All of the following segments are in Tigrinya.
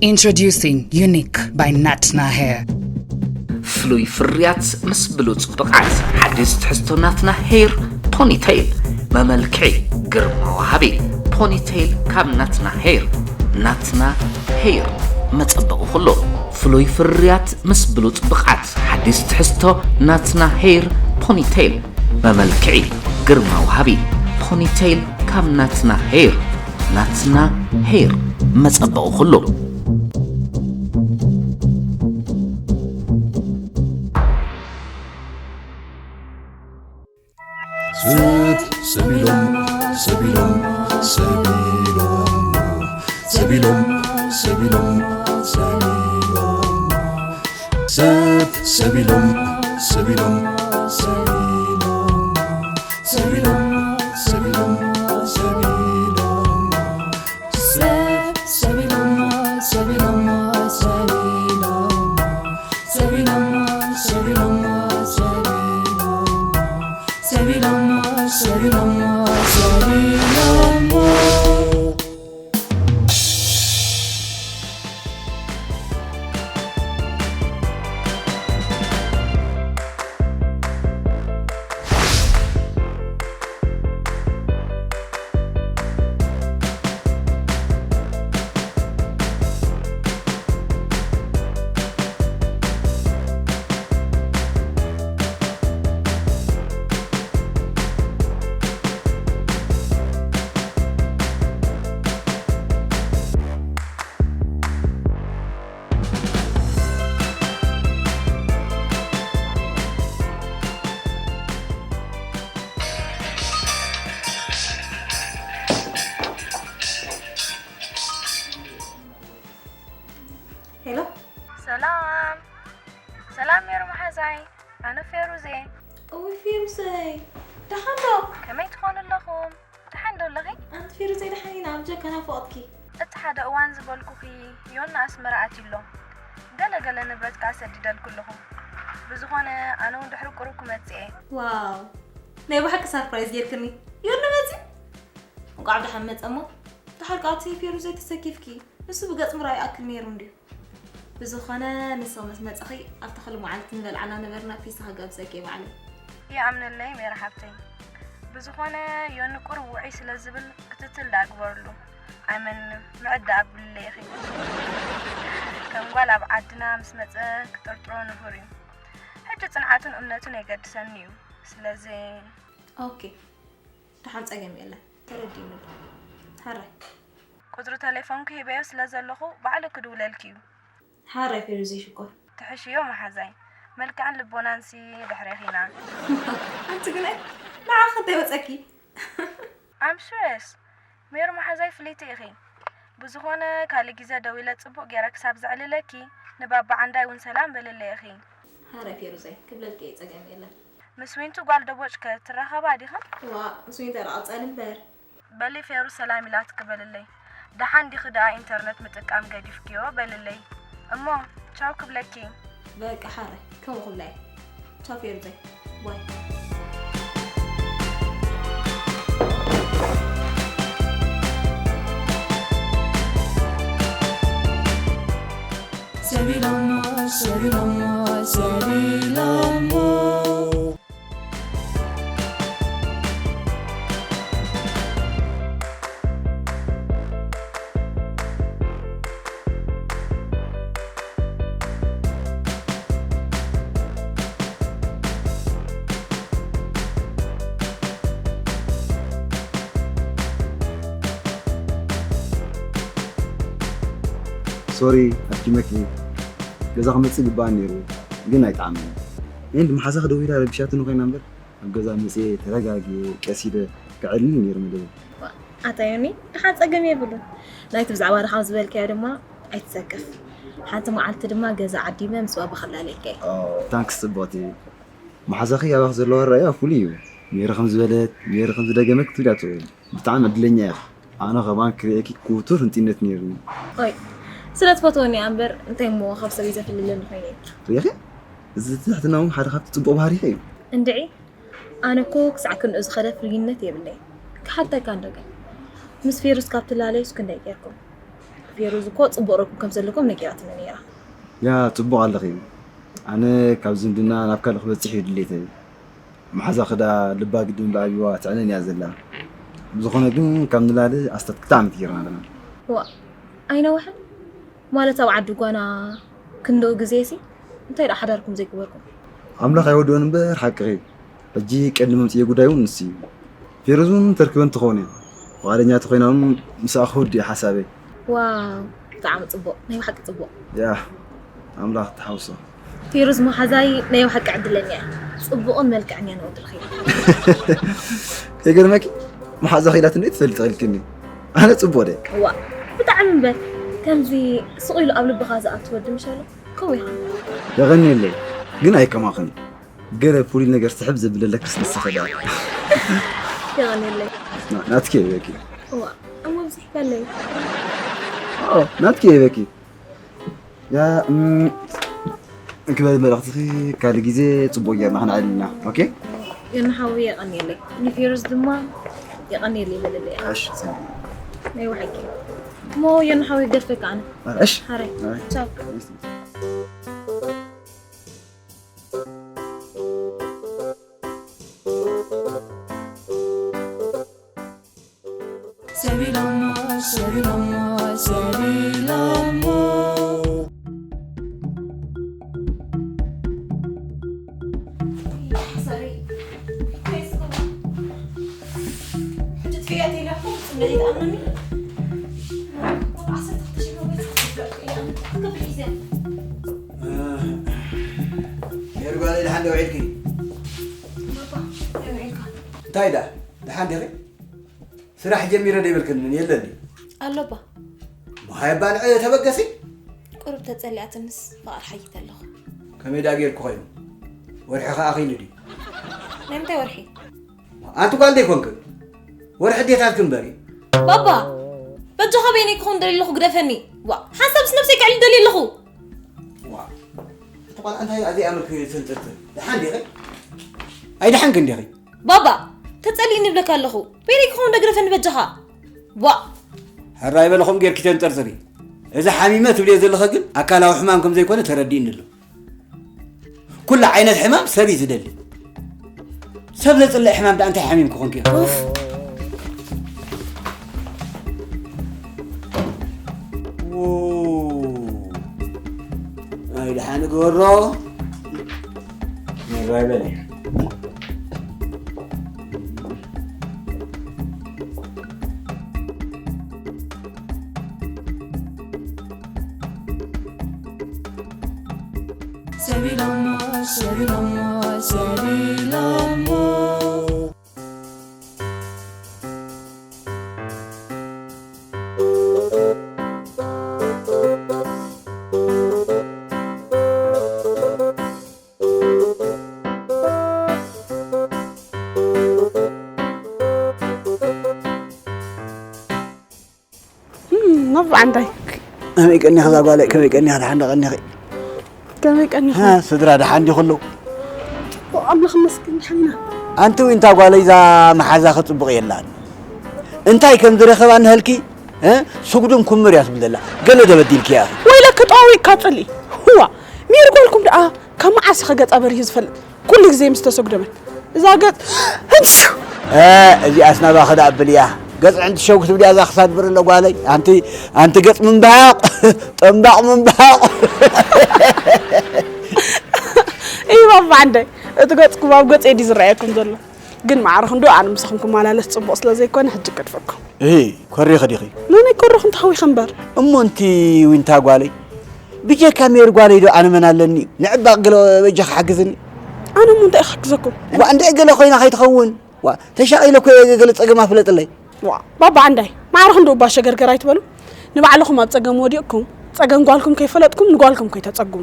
Introducing Unique by Natna Hair. ፍሉይ ፍርያት ምስ ብሉጽ ብቕዓት ሓዲስ ትሕዝቶ ናትና ሄር ፖኒቴይል መመልክዒ ግርማ ወሃቢ ፖኒቴይል ካብ ናትና ሄር ናትና ሄር መጸበቒ ኩሉ ፍሉይ ፍርያት ምስ ብሉጽ ብቕዓት ሓዲስ ትሕዝቶ ናትና ሄር ፖኒቴይል መመልክዒ ግርማ ወሃቢ ፖኒቴይል ካብ ናትና ሄር ናትና ሄር መጸበቒ ኩሉ ስብ ሰቢሎም ሰቢሎም ሰቢሎም ሰቢሎም ሰቢሎም ሰቢሎም ሰብ ሰቢሎም ሰቢሎም ሰቢሎም ሰቢሎም ሰቢሎም ሰቢሎም ሰብ ሰቢሎም ሰቢሎም ሰቢሎም ሰቢሎም ሰቢሎም ሰቢሎም ሰቢሎም ሰቢሎም ሰቢሎም ሄሎ ሰላም ሰላም ሜሩ መሓዛይ ኣነ ፌሩዜ እውይ ፌሩሰይ ደሓን ዶ ከመይ ትኾኑ ኣለኹም ደሓን ዶ ኣለኺ ኣንቲ ፌሩሰይ ደሓን ኢና ኣብ ጀካ ናፍቆትኪ እቲ ሓደ እዋን ዝበልኩኺ ዮና ኣስመራ ኣትዩ ኣሎ ገለ ገለ ንብረት ከኣ ሰዲደልኩ ኣለኹ ብዝኾነ ኣነ እውን ድሕሪ ቁሩብ ክመጽእ እየ ዋው ናይ ብሓቂ ሳርፕራይዝ ጌርክኒ ዮና መጺ እንቋዕ ደሓን መጸ እሞ ደሓር ከኣ እቲ ፌሩሰይ ተሰኪፍኪ ንሱ ብገጽ ምርኣይ ይኣክል ነይሩ እንድዩ ብዝኾነ ንስኺ ምስ መጻኺ ኣብታ ኹሉ መዓልቲ ንበልዓላ ነበርና ፒሳ ክጋብዘኪ እየ ባዕለይ። ይኣምነለይ ሜሪ ሓብተይ። ብዝኾነ ዮኒ ቁሩብ ውዑይ ስለ ዝብል ክትትል ደኣ ግበርሉ። ኣይመንም ምዕድ ደኣ ኣብልለይ ኢኺ። ከም ጓል ኣብ ዓድና ምስ መጸ ክጥርጥሮ ንቡር እዩ። ሕጂ ጽንዓቱን እምነቱን የገድሰኒ እዩ። ስለዚ። ኦኬ ደሓን ጸገም የለን ተረዲእኒ ኣሎ። ሕራይ። ቁጽሪ ተሌፎንኪ ሂበዮ ስለ ዘለኹ ባዕሉ ክድውለልኪ እዩ። ሓራይ ፌሩዘይ ሽኮር። ትሕሽዮ መሓዛይ። መልክዕን ልቦናንሲ ድሕሬኺ ኢና። ኣንቲ ግናይ ንዓኺ እንታይ ወጸኪ? I'm serious ሜሪ መሓዛይ ፍልይቲ ኢኺ። ብዝኾነ ካልእ ግዜ ደዊለ ጽቡቕ ገይረ ክሳብ ዘዕልለኪ ንባባ ዓንዳይ እውን ሰላም በልለይ ኢኺ። ሓራይ ፌሩዘይ ክብለልኪ እየ ጸገም የለን። ምስ ዊንቱ ጓል ደቦጭ ከ ትራኸባ ዲኽን? ዋእ ምስ ዊንታ ደኣ ቀጻሊ እምበር። በሊ ፌሩ ሰላም ኢላትኪ በልለይ። ደሓን ዲኺ ደኣ ኢንተርነት ምጥቃም ገዲፍክዮ በልለይ። እሞ ቻው ክብለኪ። በቃ ሓራይ ከምኡ ክብላ እየ። ቻው ፌሩተይ ባይ። ሰቢሎሞ ሰቢሎሞ ሰቢሎሞ ሶሪ ኣድኪመኪ ገዛ ክመጽእ ይግባእ ነይሩ ግን ኣይጠዓመን ኤንድ መሓዛኺ ደዊላ ረቢሻትኒ ኮይና እምበር ኣብ ገዛ መጽየ ተረጋጊ ቀስ ኢለ ከዕልል ነይሩ መደበይ። ኣታ ዮኒ ደሓን ጸገም የብሉን ናይቲ ብዛዕባ ድኻም ዝበልካዮ ድማ ኣይትሰከፍ ሓንቲ መዓልቲ ድማ ገዛ ዓዲመ ምስ ባባ ክላለየካ እየ። ታንክስ ጽብቕቲ። መሓዛኺ ኣባኺ ዘለዎ ኣረኣእያ ፍሉይ እዩ። ሜሪ ከም ዝበለት፣ ሜሪ ከም ዝደገመት ክትብልያ ትኽእሊ። ብጣዕሚ ዕድለኛ ኢኺ። ኣነ ከማን ክርእየኪ ክውቱር ህንጥዩነት ነይሩኒ። ኦይ፣ ስለ ትፈትወኒ እያ እምበር እንታይ እሞ ካብ ሰበይ ዘፍልለኒ ኮይነ እዩ። ርኢኺ? እዚ ትሕትና እውን ሓደ ካብቲ ጽቡቕ ባህሪኺ እዩ። እንድዒ፣ ኣነ እኮ ክሳዕ ክንኡ ዝኸደ ፍሉይነት የብለይን። ክሓተካ እንዶ ግን፣ ምስ ፌሩዝ ካብ ትላለዩስ ክንደይ ጌርኩም? ፌሩዝ እኮ ጽቡቕ ርክብ ከም ዘለኩም ነጊራትኒ ነይራ። ያ ጽቡቕ ኣለኺ። ኣነ ካብ ዝምድና ናብ ካልእ ክበጽሕ እዩ ድሌተይ። መሓዛኺ ደኣ ልባ ግድን ብኣብይዋ ትዕነን እያ ዘላ። ብዝኾነ ግን ካብ ንላለ ኣስታት ክልተ ዓመት ጌርና ኣለና። ዋ፣ ኣይነውሕን? ማለት ኣብ ዓዲ ጓና ክንድኡ ግዜሲ እንታይ ደኣ ሓዳርኩም ዘይገበርኩም? ኣምላኽ ኣይወድኦን እምበር ሓቅኺ። ሕጂ ቀንዲ መምጽኢ ጉዳይ እውን ንሱ እዩ። ፌሩዝ እውን ተርክበን ትኸውን እያ። ፍቓደኛ ተኾይና እውን ምስኣ ክወዲ እዩ ሓሳበይ። ዋው፣ ብጣዕሚ ጽቡቕ፣ ናይ ብሓቂ ጽቡቕ። ያ፣ ኣምላኽ ተሓውሶ። ፌሩዝ መሓዛይ ናይ ብሓቂ ዕድለኛ እያ። ጽቡቕን መልክዐኛን ወዲ ረኺባ። ከይገርመኪ፣ መሓዛ ኺኢላትኒ ትፈልጥ ኢልክኒ። ኣነ ጽቡቕ ድየ? ዋ፣ ብጣዕሚ እምበር። ከምዚ ስቕ ኢሉ ኣብ ልብኻ ዝኣቱ ወዲ ምሽ ኣሎ። ከምኡ ኢኻ። የቐንየለይ፣ ግን ኣይከማኽን። ገለ ፍሉይ ነገር ስሕብ ዘብል ኣለክስ ንስኺ ደኣ። የቐንየለይ። ና-፣ ናትኪ እየ በኪ። እዋ፣ እሞ ብዝሕ በለይ። ኣዎ፣ ናትኪ እየ በኪ። ያ፣ እም፣ እንክበል መልእኽትኺ ካልእ ግዜ ጽቡቕ ጌርና ክንዕልልና። ኦኬ? የናሓዊ የቐንየለይ። ንፌሩዝ ድማ የቐንየለይ በለለይ። እሺ፣ ጽቡቕ። ናይ ብሓቂ። እሞ የናሓዊ ገድፈካ ኣነ። እሺ። ሓራይ። ኣይ። ቻው። ሰቢሎሞ፣ ሰቢሎሞ፣ ሰቢሎሞ። ሕጂ ጥፊኣት ኢለ እኮ ብጽምና ይትኣምነኒ። ዓሰርተ ክልተ ሺሕ መግለጺ ክፍለጥ እየ። ክፍል እዩ ዘ- ሜሪ ጓለይ፣ ደሓን ዶ ውዒልኪ? ባባ፣ እንታይ ውዒልካ? እንታይ ደኣ? ደሓን ዲኺ? ስራሕ ጀሚረ ዶ ይብልክኒ? የለን ድዩ? ኣሎ ኣባ። ምኻይ ኣባ ንዕ ተበገሲ? ቁሩብ ተጸሊኣትንስ ፍቓድ ሓይት ኣለኹ። ከመይ ደኣ ጌርኩ ኮይኑ? ወርሒ ኸኣ ኣኺሉ ድዩ? ናይ ምንታይ ወርሒ? ኣንቲ ጓል ዶ ኣይኮንክን? ወርሒ ኣዴታትክን እምበሪ። ባባ፣ በጃኻ በይነይ ክኸውን ደልየ ኣለኹ፣ ግደፈኒ። ዋ፣ ሓንሳብስ ነብሰይ ከዕሊ ደልየ ኣለኹ። ዋ፣ እቲ ቆልዓ እንታይ ኣዚኣ መልክ ተንጠልጥል? ደሓን ዲኺ? ኣይደሓንክን ዲኺ? ባባ፣ ተጸሊእኒ ይብለካ ኣለኹ። በይነይ ክኸውን ዶ ግደፈኒ በጃኻ። ዋ። ሕራይ በለ ከምኡ ጌርኪ ተንጠርጥሪ። እዚ ሓሚመ ትብልዮ ዘለኺ ግን ኣካላዊ ሕማም ከም ዘይኮነ ተረዲእኒ ኣሎ። ኩሉ ዓይነት ሕማም ሰብ እዩ ዝደሊ። ሰብ ዘጽልእ ሕማም ደኣ እንታይ ሓሚምኪ ኮንኪ? ኡፍ። ው። ኣይ ደሓን ግበሮ። መራይ በለ። ሰቢሎሞ፣ ሰቢሎሞ፣ ሰቢሎሞ። እም፣ ነባ ዓንዳይ። ከመይ ቀኒኺ እዛ ጓለይ? ከመይ ቀኒኺ? ደሓን ዶ ቀኒኺ? ከመይ ቀኒኺ? ሃ፣ ስድራ ደሓን ዲኹ ኣለዉ? ጽቡቕ፣ ኣምላኽ ይመስገን፣ ደሓን ኢና። ኣንቲ ዊንታ ጓለይ፣ እዛ መሓዛኺ ጽቡቕ የላን። እንታይ ከም ዝረኸባ እንሀልኪ፣ እ፣ ስጉድን ኩምር እያ ትብል ዘላ። ገለ ዶ በዲልኪ እያ? ወይለከ ጠዋዊቕካ ጽልኢ። ህዋ፣ ሜሪ ጓልኩም ደኣ ካብ መዓስ ኢኸ ገጻ በሪሁ ዝፈልጥ? ኩሉ ግዜ ምስ ተሰጉደመት እዛ ገጽ፣ ህንሹ! እ፣ እዚኣስ ናባኺ ደኣ ኣብል እያ። ገጽ ዕንትሸው ክትብል እያ እዛ ክሳድ ብርለ ጓለይ። ኣንቲ፣ ኣንቲ ገጽ ምንባቕ፣ ጠምባቕ ምንባቕ። እይ ባባ ዓንደይ፣ እቲ ገጽኩም ኣብ ገጸይ ድዩ ዝረኣየኩም ዘሎ? ግን ማዕረ ክንዱ ኣነ ምሳኹም ክመላለስ ጽቡቕ ስለ ዘይኮነ ሕጂ ገድፈኩም። እሂ፣ ኮሪኺ ዲኺ? መን ኣይኮረኹን ተሃዊኸ እምበር። እሞ እንቲ ዊንታ ጓለይ፣ ብጀካ ሜሪ ጓለይ ዶ ኣነ መን ኣለኒ? ንዕባቕ ገለ በጃኺ ሓግዝኒ። ኣነ እሞ እንታይ ክሕግዘኩም? ዋ፣ እንድዒ ገለ ኮይና ከይትኸውን። ዋ፣ ተሻቒለ እኮ እየ ገለ ጸገም ኣፍለጥለይ። ዋ፣ ባባ ዓንዳይ፣ ማዕረ ክንዱ እባ ሸገርገር ኣይትበሉ። ንባዕልኹም ኣብ ጸገም ወዲቕኩም፣ ጸገም ጓልኩም ከይፈለጥኩም ንጓልኩም ከይተጸግሙ።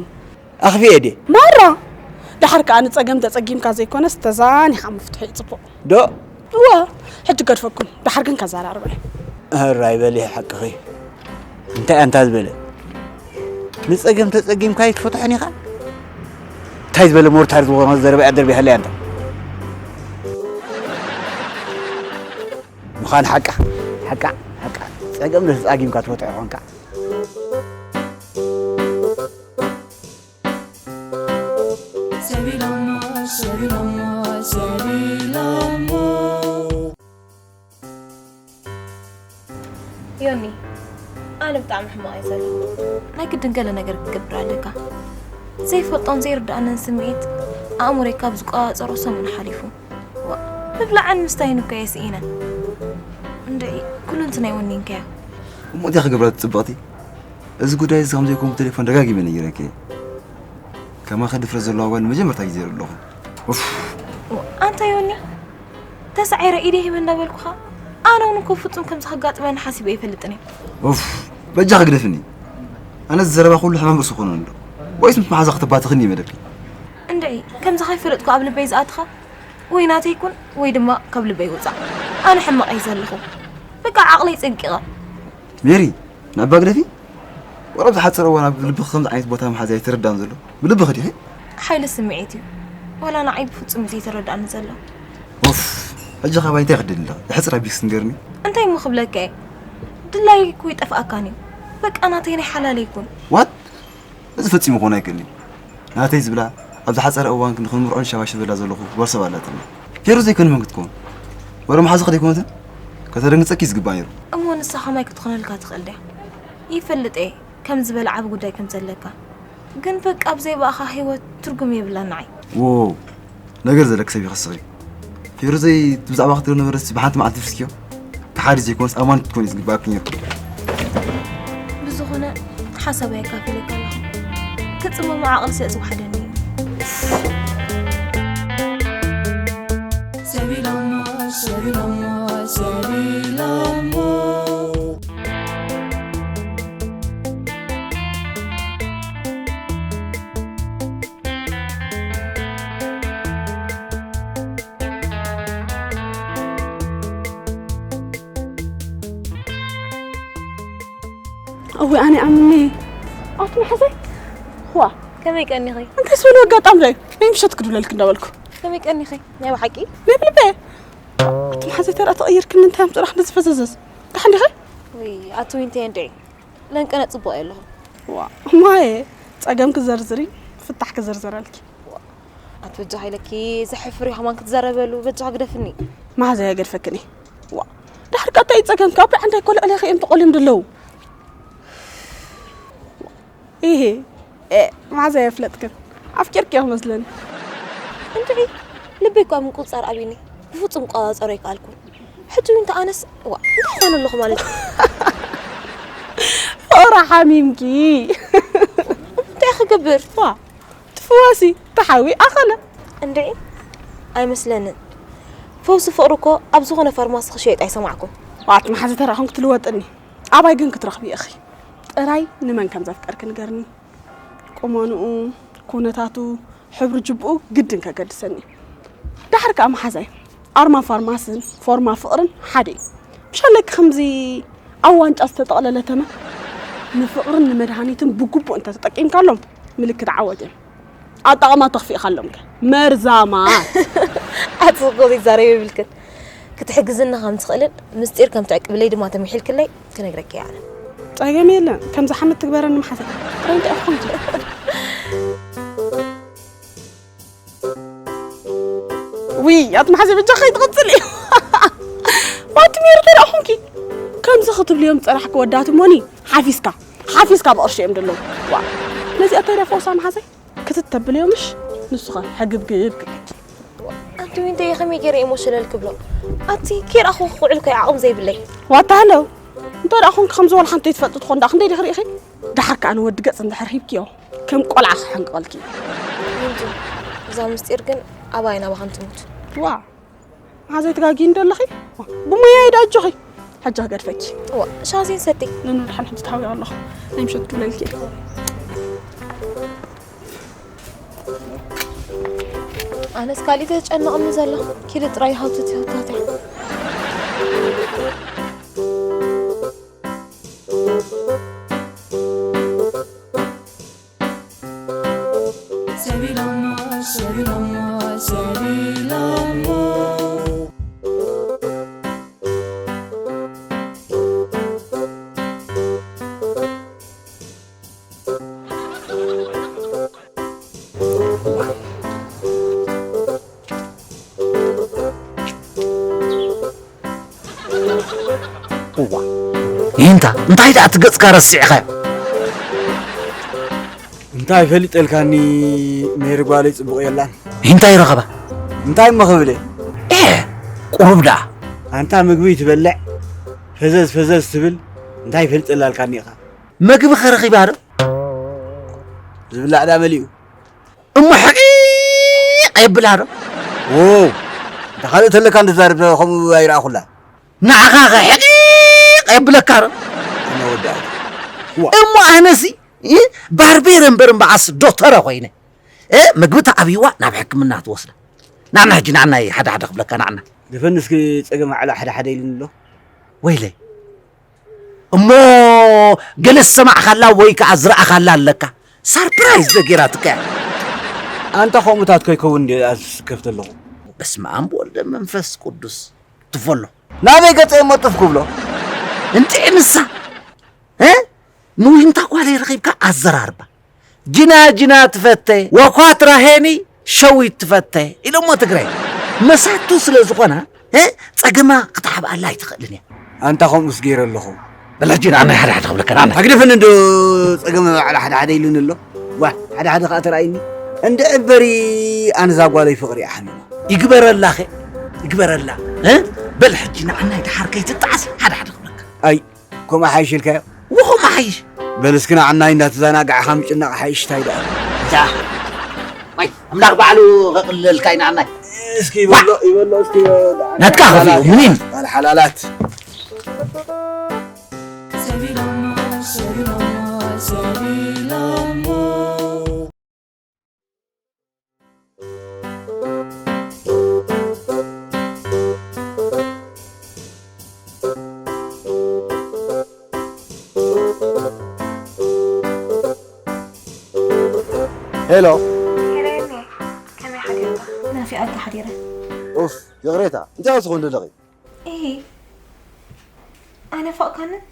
ኣኽፊኤ ድየ? ማራ! ደሓር ከኣ ንጸገም ተጸጊምካ ዘይኮነስ ተዛኒኻ ምፍትሑ እዩ ጽቡቕ። ዶ? እወ፣ ሕጂ ገድፈኩም። ደሓር ግን ከዘራርባ እየ። ሕራይ በሊ፣ ሓቅኺ። እንታይ ኣንታ ዝበለ? ንጸገም ተጸጊምካ ኣይትፈትሖን ኢኻ? እንታይ ዝበለ ሞርታር ዝኾነ ዘረባ እያ ደርቢሃለይ ኣንታ። ምዃን ሓቃ፣ ሓቃ፣ ሓቃ። ጸገም ዶ ተጻጊምካ ትፈትሖ ኾንካ? ዮኒ፣ ኣነ ብጣዕሚ ሕማቕ እየ ዘለኹ። ናይ ግድን ገለ ነገር ክትገብር ኣለካ። ዘይፈልጦን ዘይርድኣንን ስምዒት ኣእምሮይ ካብ ዝቆጻጸሮ ሰሙን ሓሊፉ። ዋ፣ ምብላዕን ምስታይን እኮ እየ ስኢነ። እንድዒ፣ ኩሉ እንትናይ ወኒንካዮ። እሞ እንታይ ክገብራ ጽብቕቲ? እዚ ጉዳይ እዚ ከም ዘይኮን ብቴሌፎን ደጋጊመ ነጊረኪ እየ። ከማኺ ድፍረት ዘለዋ ጓል ንመጀመርታ ግዜ ይርኢ ኣለኹ። ኡፍ። ዋ፣ ኣንታ ዮኒ፣ ተሳዒረ ኢደይ ሂበ እንዳበልኩኻ፣ ኣነ እውን እኮ ፍጹም ከምዚ ከጋጥመኒ ሓሲበ ኣይፈልጥን እየ። ኡፍ፣ በጃ ክግደፍኒ። ኣነ ዘረባ ኩሉ ሕማም ርእሲ ኮነ ኣሎ። ወይስ ምስ መሓዛ ክትባትኽኒ ይመደልኪ? እንድዒ፣ ከምዚ ከይፈለጥኩ ኣብ ልበይ ዝኣትኻ፣ ወይ ናተይ ኩን፣ ወይ ድማ ካብ ልበይ ውጻእ። ኣነ ሕማቕ እየ ዘለኹ። በቃ ዓቕለይ ጸንቂቐ። ሜሪ፣ ንኣባ ግደፊ? ወላ ኣብዚ ሓፂር እዋን ኣብ ልብኺ ከምዚ ዓይነት ቦታ መሓዝ ኣይተረዳን ዘሎ። ብልብኺ ዲኺ? ሓይሊ ስምዒት እዩ። ዋላ ንዓይ ብፍጹም ዘይተረዳእኒ ዘሎ። ኡፍ፣ ሕጂ ካባይ እንታይ ክደሊ ኣለኺ? የሕፅር ኣቢልኪ ስንገርኒ። እንታይ እሞ ክብለካ እየ? ድላየይ እኮ ይጠፍኣካን እዩ። በቃ ናተይ ናይ ሓላለይ ኩን። ዋት? እዚ ፈጺሙ ክኾን ኣይክእልን እዩ። ናተይ ዝብላ፣ ኣብዚ ሓፀረ እዋን ክንዲ ክንምርዖ ንሸባሸበላ ዘለኹ ክበር ሰብ ኣላትኒ። ፌሩ ዘይኮነ መን ክትከውን? ወረ መሓዝኺ ደይኮነትን? ከተደንግፀኪ ዝግባእ ነይሩ። እሞ ንሳ ከማይ ክትኾነልካ ትኽእል ድያ? ይፈልጥ እየ፣ ከም ዝበለ ዓቢ ጉዳይ ከም ዘለካ። ግን በቃ ብዘይ ብኣኻ ህይወት ትርጉም የብላን ንዓይ። ዎ፣ ነገር ዘለኪ ሰብ ይኸስኺ። ፌሩዘይ ብዛዕባ ክትብል ነበረስ ብሓንቲ መዓልቲ ፍስክዮ። ከሓዲ ዘይኮነስ ኣማኒ ክትኮኒ ዝግባኣኪ ነይሩ። ብዝኾነ ሓሳብ ኣየካፍለካ ኣለኹ። ክጽመሞ ዓቕሊ ስለ ዝወሓደኒ እዩ። ሰቢሎሞ፣ ሰቢሎሞ፣ ሰቢሎሞ። እወ ኣነ ኣምኒ ኣፍ መሓዘይ ዋ ከመይ ቀኒኺ? እንታይ ስለ ኣጋጣም ለ ናይ ምሸት ክድብለልክ እንዳበልኩ ከመይ ቀኒኺ? ናይ ብሓቂ ናይ ብልበ ኣፍ መሓዘይ ተራ ተቐይርክን እንታይ ኣምፅራሕ በዚ ፈዘዘዝ ደሓን ዲኺ? ወይ ኣቲ ዊንተይ እንድዒ ለንቀነ ጽቡቕ ኣለኹ። ዋ ማየ ጸገም ክዘርዝሪ ፍታሕ ክዘርዘረልኪ። ኣቲ በጃ ሃይለኪ ዘሕፍር እዩ ከማን ክትዛረበሉ በጃ ግደፍኒ። መሓዘይ ኣይገድፈክን እየ። ዋ ድሕር ቀጣይ ጸገም ካብ ብዓንዳይ ኮልዕለኺ እዮም ተቖልዮም ደለዉ። ኢሄ እ፣ መሓዛ የፍለጥክን ኣፍቂርክዮ መስለኒ። እንድዒ ልበይ እኳ ምቁጽጻር ኣብዩኒ ብፍጹም ቆጻጸሮ ኣይከኣልኩን። ሕጂ እውን ተኣነስ ዋ እንታይ ኾነ ኣለኹ ማለት እዩ? ፍቕሪ ሓሚምኪ እንታይ ክገብር? ዋ ትፍወሲ ተሓዊ ኣኸለ። እንድዒ ኣይመስለንን። ፈውሲ ፍቕሪ እኮ ኣብ ዝኾነ ፋርማሲ ክሸየጥ ኣይሰማዕኩን። ዋት መሓዚ ተራኹን ክትልወጥኒ ኣባይ ግን ክትረኽቢ ኢኺ። ጥራይ ንመን ከም ዘፍቀርኪ ንገርኒ። ቁመንኡ፣ ኩነታቱ፣ ሕብሪ ጅብኡ ግድን ከገድሰኒ። ዳሕር ከኣ መሓዛይ ኣርማ ፋርማስን ፎርማ ፍቕርን ሓደ እዩ። ምሻለኪ ከምዚ ኣብ ዋንጫ ዝተጠቕለለ ተመን ንፍቕርን ንመድሃኒትን ብግቡእ እንተተጠቂምካሎም ምልክት ዓወት እዮም። ኣጠቓቕማ ተኽፊእካሎም ከ መርዛማት። ኣጽብቆ ዘይዛረብ የብልክን። ክትሕግዝኒ ከም ትኽእልን ምስጢር ከም ትዕቅብለይ ድማ ተሚሒልክለይ ክነግረኪ እየ ኣነ። ጸገም የለን። ከም ዝሓመት ትግበረኒ መሓዘይ። ጥራይ እንታይ ኢኹም? ውይ ኣቲ መሓዘይ በጃ ከይትቕጽል እዩ። ዋቲ ሜሪ ተደኣ ኹንኪ ከምዚ ክትብልዮም ጸራሕ ክወዳት እሞኒ ሓፊስካ ሓፊስካ ብቕርሺ እዮም ደለዉ። ዋ ነዚኣ እንታይ ደኣ ፈውሳ መሓዘይ? ክትተብልዮ ምሽ ንሱኸ ሕግብግብ ክብል። ኣንቲ ዊንተይ ከመይ ገይረ እየ ሞሸለል ክብሎ? ኣቲ ከይረኣኹ ክውዕል እኮ ዓቕሚ ዘይብለይ። ዋታ ሃለው እንተ ደኣ ኹንኪ ከምዚ ወላ ሓንቲ ትፈልጢ ትኾን ደኣ ክንደይ ዲኺ ርኢኺ? ደሓር ከኣ ንወዲ ገጽ እንድሕር ሂብክዮ ከም ቆልዓ ክሕንቅቐልኪ እዩ። ዊንቱ እዛ ምስጢር ግን ኣባይ ናባኸን ትሙት። ዋ መሓዘይ ትጋጊ እንዶ ኣለኺ? ብሙያይ ዶ ኣጆኺ? ሕጂ ክገድፈኪ። እዋ ሻሂ ሰቲ። ንኑ ድሓን ሕጂ ተሃዊረ ኣለኹ። ናይ ምሸት ክብለልኪ እየ። ኣነስ ካሊእ ተጨነቕኒ ዘሎ። ኪዲ ጥራይ ሃውትት ሃውታትያ። ሰቢሎሞ ሰቢሎሞ ሰቢሎሞ። እዋ፣ ይንታ እንታይ ደኣ እቲ ገጽካ ረሲዕኻዮ? እንታይ ፈሊጠልካኒ፣ ሜሪ ጓለይ ጽቡቕ የላን። እንታይ ረኸባ? እንታይ እሞ ክብል እየ? ኤ፣ ቁሩብ ደኣ። ኣንታ ምግቢ ትበልዕ፣ ፈዘዝ ፈዘዝ ትብል፣ እንታይ ፈልጠላልካኒ ኢኻ? መግቢ ኸረኺባ ዶ? ዝብላዕ ዳ መሊኡ። እሞ ሕቂቕ የብላ ዶ? ዎ፣ እንተ ካልእ ተለካ እንድዛርብ ከምኡ ኣይረኣኹላ። ንዓኻ ኸ ሕቂቕ የብለካ ዶ? ኣነ ወዲ ኣለ። ዋ። እሞ ኣነሲ፣ እ፣ ባርቤር እምበር እምበኣስ ዶተረ ኮይነ። እ፣ ምግቢ ተኣብይዋ ናብ ሕክምና ትወስዳ። ናና ሕጂ ናና ሓደ ሓደ ክብለካ ናና። ደፈን እስኪ ጸገም ኣዕላ ሓደ ሓደ ኢሉኒ ኣሎ። ወይለይ። እሞ ገለ ዝሰማዕካላ ወይ ከኣ ዝረኣኻላ ኣለካ? ሳርፕራይዝ ዶ ጌራትካ እያ? ኣንታ ከምኡታት ከይከውን እንዲ ኣዝስከፍ ዘለኹ። በስመ ኣብ ወልደ መንፈስ ቅዱስ ትፈሎ። ናበይ ገጸ እሞ ጥፍ ክብሎ? እንጥዒ ንሳ። እ? ንዊንታ ጓለይ ረኺብካ ኣዘራርባ። ጅና ጅና ትፈተ፣ ወኳትራ ሄኒ ሸዊት ትፈተ ኢሎሞ ትግራይ። መሳቱ ስለ ዝኾና፣ እ፣ ጸገማ ክትሓብኣላ ኣይትኽእልን እያ። ኣንታ ከምኡስ ገይረ ኣለኹ። በል ሕጂ ንኣና ሓደ ሓደ ክብለካ፣ ንኣና። ኣግደፈኒ እንዶ ጸገመ ባዕላ ሓደ ሓደ ኢሉኒ ኣሎ። ዋ፣ ሓደ ሓደ ከኣ ተራእይኒ። እንድዒ እምበሪ ኣነዛ ጓለይ ፍቕሪ እያ ሓሚማ። ይግበረላ ኸ፣ ይግበረላ። እ? በል ሕጂ ንኣናይ ደሓር ከይትጣዓስ ሓደ ሓደ ክብለካ። ኣይ፣ ከምኡ ሓይሽ ኢልካዮ? ወኸምኡ ሓይሽ። በል እስኪ ንዓናይ እንዳተዘናጋዕኻ ምጭናቕ ሓይሽ ታይ ደኣ? ዳ። ዋይ፣ ኣምላኽ ባዕሉ ከቕልለልካ ኢና ዓናይ። እስኪ ይበሎ፣ ይበሎ እስኪ። ናትካ ከፊኡ፣ ምኒን? ባል ሓላላት። ሄሎ። ሄሎ የኔ፣ ከመይ ሓዲርካ? ናፊቐካ ሓዲረ። ኡፍ፣ ይቕሬታ። እንታይ ክትኾን ደለኺ? እሂ፣ ኣይናፈቕካንን?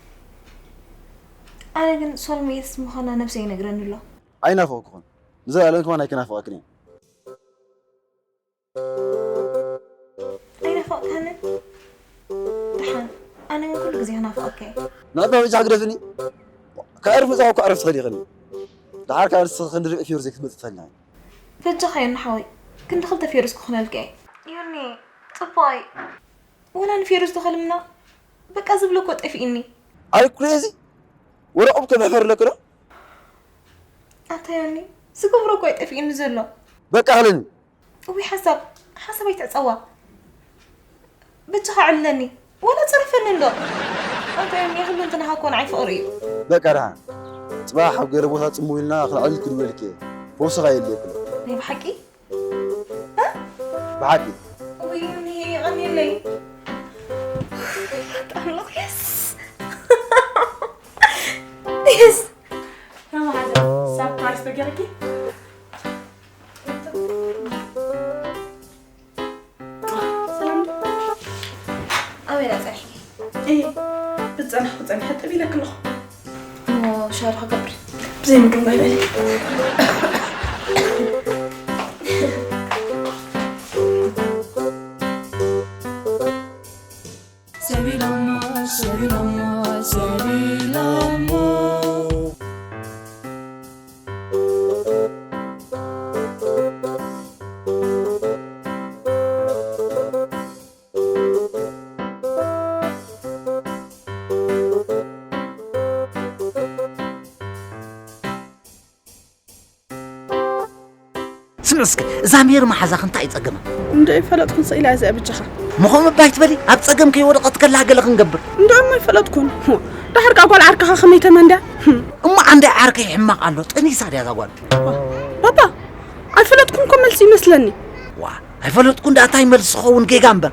ኣነ ግን ሶልሜትስ ምዃና ነብሰይ ይነግረኒ ኣሎ። ኣይናፈቕኩኽን። ንዘለኣለም ከማን ኣይክናፍቐክን እየ። ኣይናፈቕካንን? ደሓን፣ ኣነ ግን ኩሉ ግዜ ክናፍቐካ እየ። ንዕባ በጃ ግደፍኒ። ከዕርፍ ምጻኹ ከዕርፍ ትኽእሊ ኢኽኒ። ደሓር ካብ ንስኺ ክንዲ ርብዒ ፊዮርዝ ክትመጽእ ትኽእሊ ኢኺ። በጃኻ ዮኒ ሓወይ፣ ክንዲ ክልተ ፊዮርዝ ክኹነልካ እየ። ዮኒ፣ ጽቡቕ እዩ። ወላ ንፊዮርዝ ተኸልምና፣ በቃ ዝብሎ እኮ ጠፊእኒ። ኣይ ኩሬዚ፣ ወረቐት ከመይ ፈርለክ ዶ? ኣታ ዮኒ፣ ዝገብሮ እኮ እዩ ጠፊእኒ ዘሎ። በቃ ሃለኒ። እውይ ሓሳብ፣ ሓሳብ ኣይትዕጸዋ። በጃኻ ዕልለኒ፣ ወላ ጽረፈኒ እንዶ። ኣታ ዮኒ፣ ኩሉ እንትናኻ እኮ ንዓይ ፍቕሪ እዩ። በቃ ደሓን። ጽባሕ ኣብ ገለ ቦታ ጽምው ኢልና ክነዕልል ክድውለልኪ እየ። ፈውስኻ የድልየክን። ናይ ብሓቂ? እ? ብሓቂ። እውይ ዮኒ፣ የቐንየለይ። ኣምላኽ፣ የስ። የስ። ተማሃዘ፣ ሳርፕራይዝ ተገይርኪ? ሰላም። ኣበይ ዳ ጸኒሕኪ? እይ፣ ብዝጸናሕኩ ጸኒሐ፣ ጠብ ኢለኪ ኣለኹ። እሞ ሻወር ክገብር። ብዘይ ምግማይ በሊ። ሰቢሎሞ፣ ሰቢሎሞ፣ ሰቢሎሞ። ስምዒ እስከ፣ እዛ ሜሪ መሓዛኺ እንታይ እዩ ጸገማ? እንዶ ኣይፈለጥኩን፣ ስኢላ እዚኣ ብጃኻ። ምኾም እባ ኣይትበሊ፣ ኣብ ጸገም ከይወደቐት ከላ ገለ ክንገብር። እንዶ እሞ ኣይፈለጥኩን። ዳሕር ከኣ ጓል ዓርክኻ ከመይ ተመንዳ? እሞ ዓንዳይ ዓርከይ ሕማቕ ኣሎ፣ ጠኒሳ ድያ እዛ ጓል? ባባ፣ ኣይፈለጥኩን እኮ መልሲ ይመስለኒ። ዋ፣ ኣይፈለጥኩን ደኣ እንታይ መልሲ ክኸውን ጌጋ እምበር።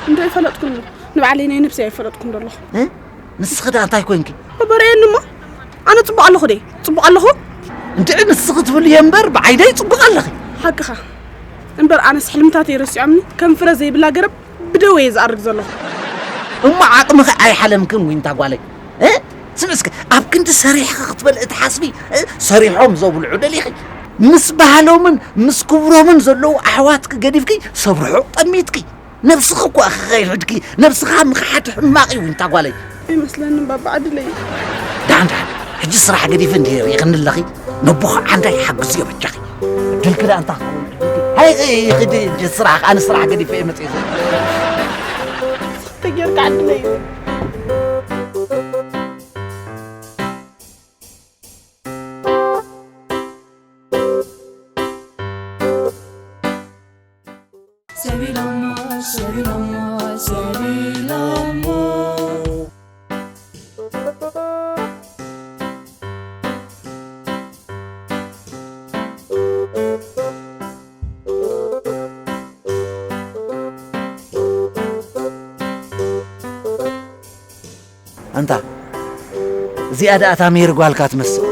እንዶ ኣይፈለጥኩን፣ ንባዕለይ ናይ ነብሰይ ኣይፈለጥኩን ዘለኹ። እ? ንስኺ ደኣ እንታይ ኮንኪ? ባባ ርኣየኒ እሞ፣ ኣነ ጽቡቕ ኣለኹ ደይ? ጽቡቕ ኣለኹ? እንድዒ ንስኺ ትብልዮ እምበር ብዓይነይ ጽቡቕ ኣለኺ። ሓቅኻ። እምበር ኣነስ ሕልምታተይ ረሲዖምኒ፣ ከም ፍረ ዘይብላ ገረብ ብደወ እየ ዝኣርግ ዘለኹ። እሞ ዓቕምኺ ኣይሓለምክን ዊንታ ጓለይ። እ? ስምዒ እስከ፣ ኣብ ክንዲ ሰሪሕኺ ክትበልዒ ትሓስቢ፣ እ? ሰሪሖም ዘብልዑ ደሊኺ። ምስ ባህሎምን ምስ ክብሮምን ዘለዉ ኣሕዋትኪ ገዲፍኪ ሰብ ርሑቕ ጠሚትኪ። ነብስኺ እኮ ኢኺ ከይሕድኪ፣ ነብስኻ ምኽሓድ ሕማቕ እዩ እንታ ጓለይ። ኣይመስለንን ባባ ዓድለይ። ደሓን ደሓን፣ ሕጂ ስራሕ ገዲፈ እንድየ ርኢኽኒ ኣለኺ፣ ነቦኻ ዓንዳይ ሓግዝዮ በጃኺ። ዕድልኪ ደኣ እንታ ክኸውን ዕድልኪ። ሃይ፣ ኺዲ ሕጂ ስራሕ፣ ኣነ ስራሕ ገዲፈ እየ መፂእ። ተጌርካ ዓድለይ። ሰቢሎሞ፣ ሰቢሎሞ፣ ሰቢሎሞ። ኣንታ፣ እዚኣ ደኣ እታ ሜሪ ጓልካ ትመስል።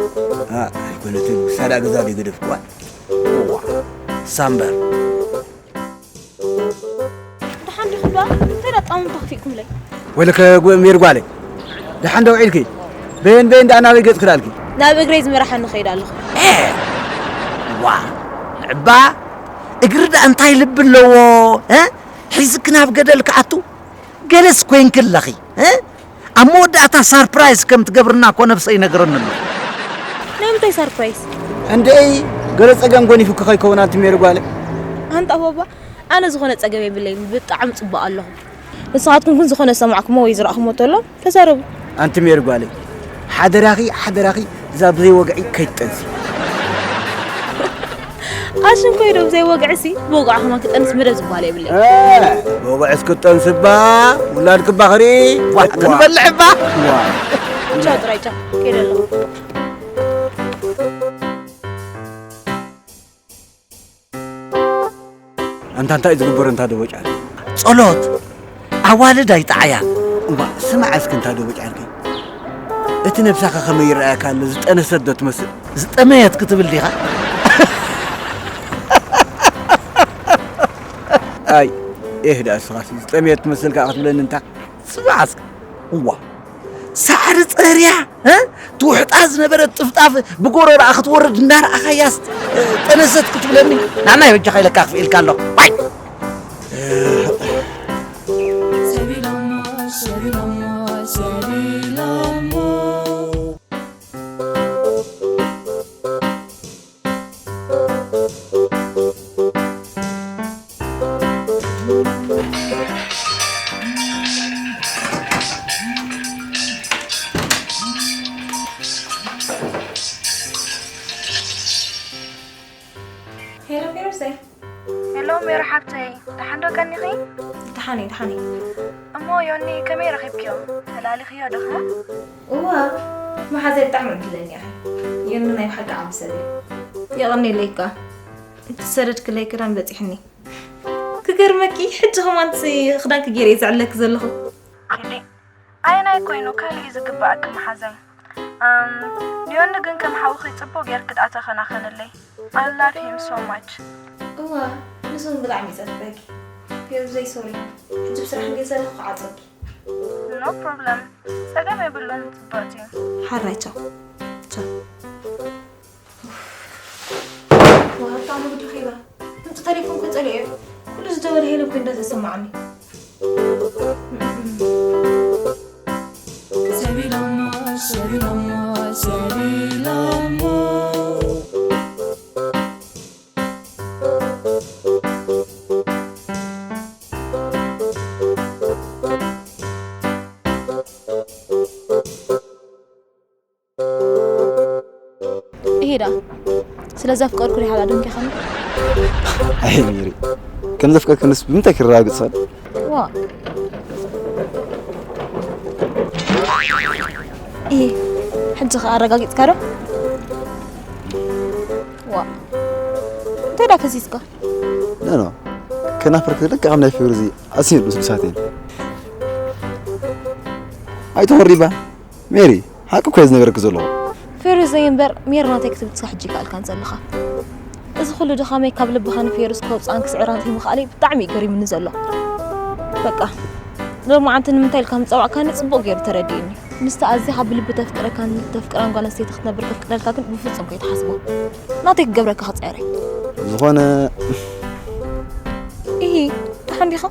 ኣ፣ ኣይኮነትን፣ ንሳ ደኣ ገዛ ደይገደፍክዋ። እዋ፣ ሳምበር። ደሓን ዲኹ እባ? እንታይ ደኣ ጣሙም ተኽፊእኩምለይ? ወይለከ ጓ-፣ ሜሪ ጓለይ። ደሓን ዶ ውዒልኪ? በየን በየን ደኣ ናበይ ገጽኪ ደኣልኪ? ናብ እግረይ ዝመርሓኒ እኸይድ ኣለኹ። ኤ! ዋ! ንዕባ እግሪ ደኣ እንታይ ልቢ ኣለዎ? እ? ሒዝኪ ናብ ገደል ክኣቱ? ገለስ ኮይንኪ ኣለኺ፣ እ? ኣብ መወዳእታ ሳርፕራይዝ ከም ትገብርና እኮ ነብሰይ ይነግረኒ ኣሎ። ናይ ምንታይ ሳርፕራይዝ? እንድዒ፣ ገለ ጸገም ጎኒፉኪ ከይከውን ኣንቲ ሜሪ ጓለይ። ኣንታ ባባ፣ ኣነ ዝኾነ ጸገም የብለይን፣ ብጣዕሚ ጽቡቕ ኣለኹ። ንስኻትኩም ግን ዝኾነ ዝሰማዕኩሞ ወይ ዝረኣኹሞ ተሎ ተዛረቡ። ኣንቲ ሜሪ ጓለይ፣ ሓደራኺ፣ ሓደራኺ፣ እዛ ብዘይ ወግዒ ከይትጠንሲ። ኣሽንኮይ ዶ ብዘይ ወግዒ ሲ ብወግዒ ከማን ክጠንስ መደብ ዝበሃል የብለይ። እ፣ ብወግዒስ ክትጠንሲ እባ ውላድኪ እባ ክርኢ። ዋ፣ ክንበልዕ እባ። ዋ። ቻው ጥራይ ቻው። ከይደ ኣለኹ። ኣንታ እንታይ እዩ ዝግበር እንታ ደቦ ጫር? ጸሎት። ኣዋልድ ኣይጠዓያን። እባ ስማዕ እስኪ እንታ ደቦ ጫርከይ። እቲ ነብሳኸ ከመይ ይረኣየካ ኣሎ? ዝጠነሰት ዶ ትመስል? ዝጠመየት ክትብል ዲኻ? ኣይ፣ ኤህ ደኣ እስኻስ ዝጠመየት ትመስል ከኣ ክትብለኒ እንታ? ስማዕ እስኪ። እዋ። ሳዕሪ ጸርያ፣ እ? ትውሕጣ ዝነበረት ጥፍጣፍ ብጎረሮኣ ክትወርድ እናረኣኻያስ፣ እ፣ ጠነሰት ክትብለኒ? ናናይ በጃኻ ኢለካ ክፍእ ኢልካ ኣለኹ። ዋይ! ሰቢሎሞ፣ ሰቢሎሞ፣ ሰቢሎሞ። ሄሎ ፌሩሰይ። ሄሎ ሜሪ ሓብተይ፣ ደሓን ዶ ቀኒኺ? ደሓን እየ፣ ደሓን እየ። እሞ ዮኒ ከመይ ረኺብክዮ? ፈላሊኽዮ ዶ ኸ? እዋ፣ መሓዘይ ብጣዕሚ ዕድለኛ ኢኺ። ዮኒ ናይ ብሓቂ ዓቢ ሰብ እዩ። የቐንየለይ እኳ። እቲ ዝሰደድክለይ ክዳን በጺሕኒ። ክገርመኪ፣ ሕጂ ኸማን እቲ ክዳንኪ ገይረ እየ ዘዕልለኪ ዘለኹ። እንዴ፣ ኣየናይ ኮይኑ ካልእ እዩ ዝግባኣኪ መሓዘይ? ኣም፣ ንዮኒ ግን ከም ሓውኺ ጽቡቕ ጌርኪ ደኣ ተኸናኸንለይ። I love him so much። እዋ፣ ንሱ እውን ብጣዕሚ እዩ ዘፍቅረኪ። ፌሩዘይ፣ ሶሪ። ሕጂ ብስራሕ እንድየ ዘለኹ ክዓጽወኪ። No problem። ጸገም የብሉን፣ ጽብቕቲ። ሓራይ፣ ቻው። ቻው። ዋው፣ ብጣዕሚ ጉድ ረኺባ። ድምፂ ተሌፎን እኮ ፀሊኤዮ። ኩሉ ዝደወለ ሄለን እኮ እንዳተሰማዓኒ። ሰቢሎሞ፣ ሰቢሎሞ፣ ሰቢሎሞ። እሄዳ፣ ስለ ዘፍቀርኩ ዲኻ ደንጊኻኒ? ኣይ ሜሪ፣ ከም ዘፍቀርክንስ ብምንታይ ክረጋግጽ ኸል? ዋ። እሄ፣ ሕጂ ኸኣ ኣረጋጊጽካ ዶ? ዋ። እንታይ ደኣ ፈሲስካ? ኖ፣ ኖ። ከናፍርክ ልክዕ ከም ናይ ፌሩዚ ኣዝየን ልስሉሳት እየን። ኣይትኾሪ ባ። ሜሪ፣ ሓቂ እኮ እየ ዝነግረኪ ዘለኹ። ፌሩዘይ እምበር ሜሪ ናተይ ክትብል ክሳብ ሕጂ ኣይከኣልካን ዘለኻ። እዚ ኩሉ ድኻመይ ካብ ልብኻ ንፌሩዝ ከውጽኣን ክስዕራን ዘይምኽኣለይ ብጣዕሚ እዩ ገሪሙኒ ዘሎ። በቃ፣ ሎማዓንቲ ንምንታይ ኢልካ ምጸዋዕካኒ ጽቡቕ ገይሩ ተረዲኡኒ። ምስቲ ኣዚኻ ብልቢ ተፍቅረካን ተፍቅራን ጓል ኣንስተይቲ ክትነብር ከፍቅደልካ ግን ብፍጹም ከይትሓስቦ። ናተይ ክገብረካ ክጸየረ። ዝኾነ ኢሂ፣ ደሓን ዲኻ?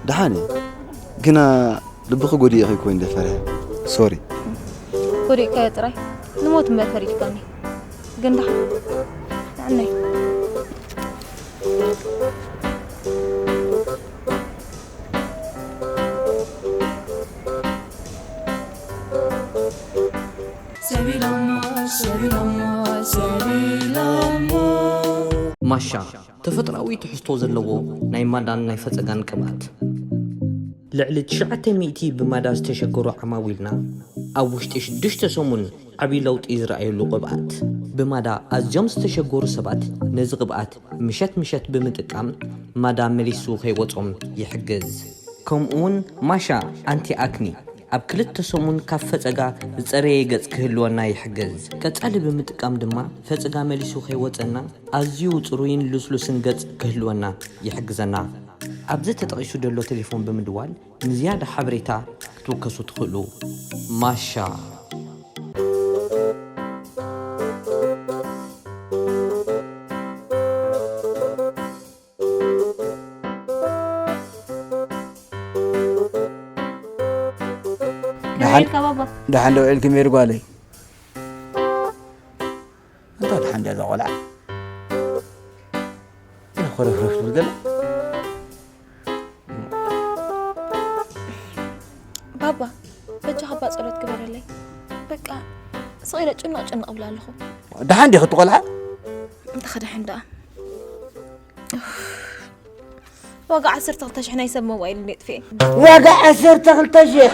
ደሓን እየ፣ ግና ልብኺ ጎዲእኺ እኮ እንደ ፈርሐ። ሶሪ። ጎዲእካዮ ጥራይ ንሞት እምበር ፈሪድካኒ። ግን ደሓን ንዓነይ። ማሻ፣ ተፈጥሮኣዊ ትሕዝቶ ዘለዎ ናይ ማዳን ናይ ፈጸጋን ቅብኣት። ልዕሊ ትሽዓተ ሚእቲ ብማዳ ዝተሸገሩ ዓማዊልና ኣብ ውሽጢ ሽዱሽተ ሰሙን ዓቢ ለውጢ ዝረኣየሉ ቅብኣት። ብማዳ ኣዝዮም ዝተሸገሩ ሰባት ነዚ ቅብኣት ምሸት ምሸት ብምጥቃም ማዳ መሊሱ ከይወጾም ይሕግዝ። ከምኡውን ማሻ ኣንቲ ኣክኒ ኣብ ክልተ ሰሙን ካብ ፈጸጋ ዝጸረየ ገጽ ክህልወና ይሕግዝ። ቀጻሊ ብምጥቃም ድማ ፈጸጋ መሊሱ ከይወጸና ኣዝዩ ጽሩይን ልስሉስን ገጽ ክህልወና ይሕግዘና። ኣብዚ ተጠቒሱ ዘሎ ቴሌፎን ብምድዋል ንዝያዳ ሓበሬታ ክትውከሱ ትኽእሉ። ማሻ። ደሓን ደሓን ደው ኢልኪ ሜሪ ጓለይ። እንታይ ደሓን ድያ እዛ ቆልዓ? ኮረፍረፍ ትብል ዘላ። ባባ በጃኻ እባ ጸሎት ግበረለይ። በቃ ስቕ ኢለ ጭንቕ ጭንቕ እብል ኣለኹ። ደሓን ዲኺ እቲ ቆልዓ? እንተ ክድሕን ደኣ። ዋጋ ዓሰርተ ክልተ ሽሕ ናይ ሰብ ሞባይል እንዴ ጥፍኤ። ዋጋ ዓሰርተ ክልተ ሽሕ?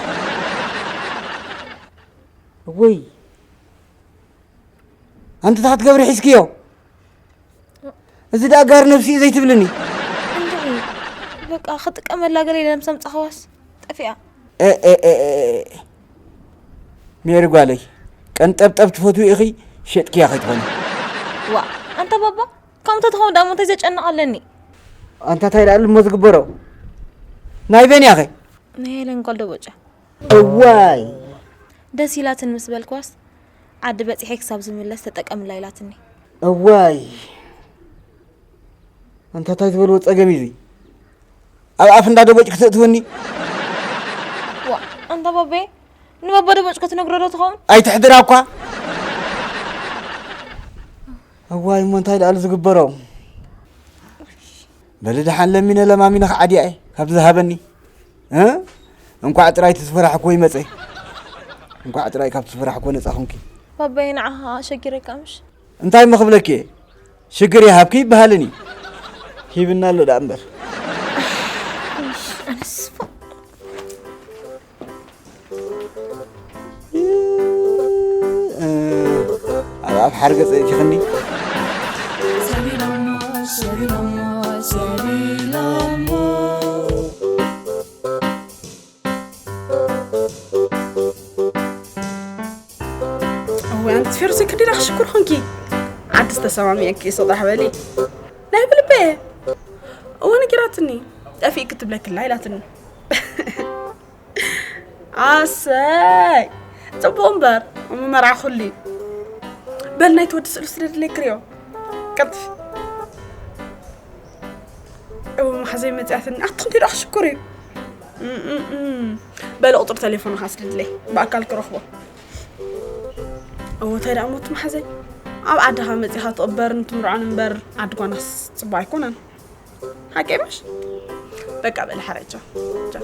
እወይ ኣንቲ እንታይ ክትገብሪ ሒዝክዮ? እዚ ደኣ ጋር ነብሲ እዩ ዘይትብልኒ። እንድዒ በቃ ክጥቀመላ ገለ ኢለ ምስ ኣምጻኽዋስ ጠፊኣ። ሜሪ ጓለይ ቀንጠብጠብ ትፈትዊ ኢኺ ሸጥክያ ከይትኾኒ። ዋ ኣንታ ባባ ከምኡ ተትኸውን ደኣ እሞ እንታይ ዘጨንቕ ኣለኒ። ኣንታ እንታይ ደኣ እሞ ዝግበሮ ናይ በን ያኸ? ናይ ሄለን ጓል ደቦጫ። እዋይ ደስ ኢላትን ምስ በልክዋስ ዓዲ በጺሐ ክሳብ ዝምለስ ተጠቀምላ ኢላትኒ። እዋይ ኣንታ እንታይ ዝበልዎ ጸገም እዩ እዚ? ኣብ ኣፍ እንዳ ደቦጭ ክተእትወኒ? ዋ ኣንታ ባቤ ንባባ ደቦጭ ክትነግሮ ዶ ትኸውን? ኣይትሕድራ እኳ። እዋይ እሞ እንታይ ደኣሉ ዝግበሮ? በሊ ደሓን ለሚነ ለማሚነ ክዓድያ እየ ካብዚ ዝሃበኒ። እ? እንኳዕ ጥራይ እቲ ዝፈራሕክዎ ይመጸ። እንኳዕ ጥራይ ካብቲ ዝፈራሕክዎ ነጻ ኹንኪ። ባባየ ንዓኻ ኣሸጊረካ ምሽ? እንታይ እሞ ክብለኪ እየ? ሽግር ይሃብኪ ይበሃልን እዩ። ሂብና ኣሎ ደኣ እምበር። ኣነስ ኣብ ኣፍ ሓርገጽ እቲኽኒ። እዋን ትፌርሲ ክዲራ ክሽኩር ኾንኪ ዓዲ ዝተሰማሚዐኪ እሶ ጥራሕ በሊ ናይ ብልበ እወ ነጊራትኒ ጠፊእ ክትብለክላ ኢላትኒ ኣሰይ ጽቡቕ እምበር እሞ መርዓ ኩሉ እዩ በል ናይ ትወዲ ስእሉ ስደድለይ ክሪኦ ቀልጥፊ እው መሓዘይ መፅያትኒ ኣቲ ክንደይ ደኣ ክሽኩር እዩ እም፣ እም፣ እም። በል ቁፅሪ ቴሌፎንኻ ስደድለይ ብኣካል ክረኽቦ እዎ እንታይ ደኣ ሞት መሓዘይ ኣብ ዓድኻ መፂኻ ትቕበርን ትምርዖን እምበር ዓዲ ጓናስ ፅቡቅ ኣይኮነን ሓቂ ምሽ በቃ በል ሓረይ ቻው ቻው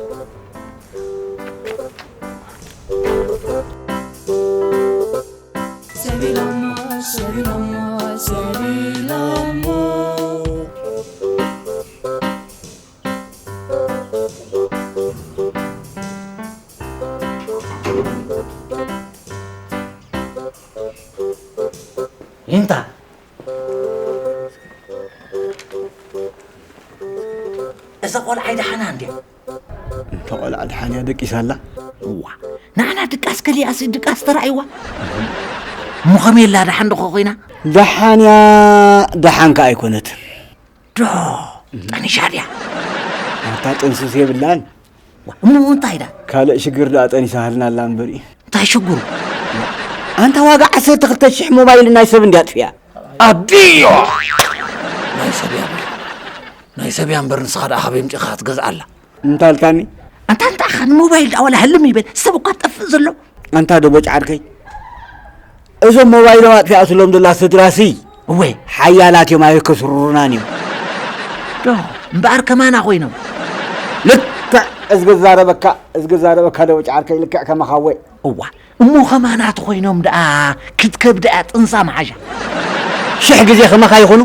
ይንታ እዛ ቆልዓ ኣይደሓና እንድያ እንተ ቆልዓ ደሓን እያ ደቂሳ ኣላ እዋ ንዓና ድቃስ ከሊኣስ ድቃስ ተራእይዋ እሞ ከመይ ኣላ ደሓን ዶ ኮይና ደሓን እያ ደሓን ከ ኣይኮነትን ዶ ጠኒሻ ድያ ኣታ ጥንስስ የብላን እሞ እንታይ ዳ ካልእ ሽግር ደኣ ጠኒሳ ሃልና ኣላ እምበር እዩ እንታይ ሽግሩ ኣንታ ዋጋ ዓሰርተ ክልተ ሽሕ ሞባይል ናይ ሰብ እንድያ ኣጥፊኣ ኣድዮ ናይ ሰብ እያ ናይ ሰብ እያ እምበር ንስኻ ደኣ ካበይ ምፂኻ ክትገዝኣላ እንታልካኒ? ኣንታ እንታይ ኸ ንሞባይል ደኣ ዋላ ህልም ይበል፣ ሰብ እኳ ጠፍእ ዘሎ። ኣንታ ደቦጭ ዓርከይ፣ እዞም ሞባይሎም ኣጥፊኣትሎም ዘላ ስድራሲ እወ። ሓያላት እዮም፣ ኣይከስሩናን እዮም። ዶ እምበኣር ከማና ኮይኖም። ልክዕ እዝጊ ዛረበካ፣ እዝጊ ዛረበካ ደቦጭ ዓርከይ፣ ልክዕ ከማኻ እወ። እዋ፣ እሞ ከማና ተኾይኖም ደኣ ክትከብድ እያ ጥንሳ መሓሻ። ሽሕ ግዜ ከማኻ ይኹኑ።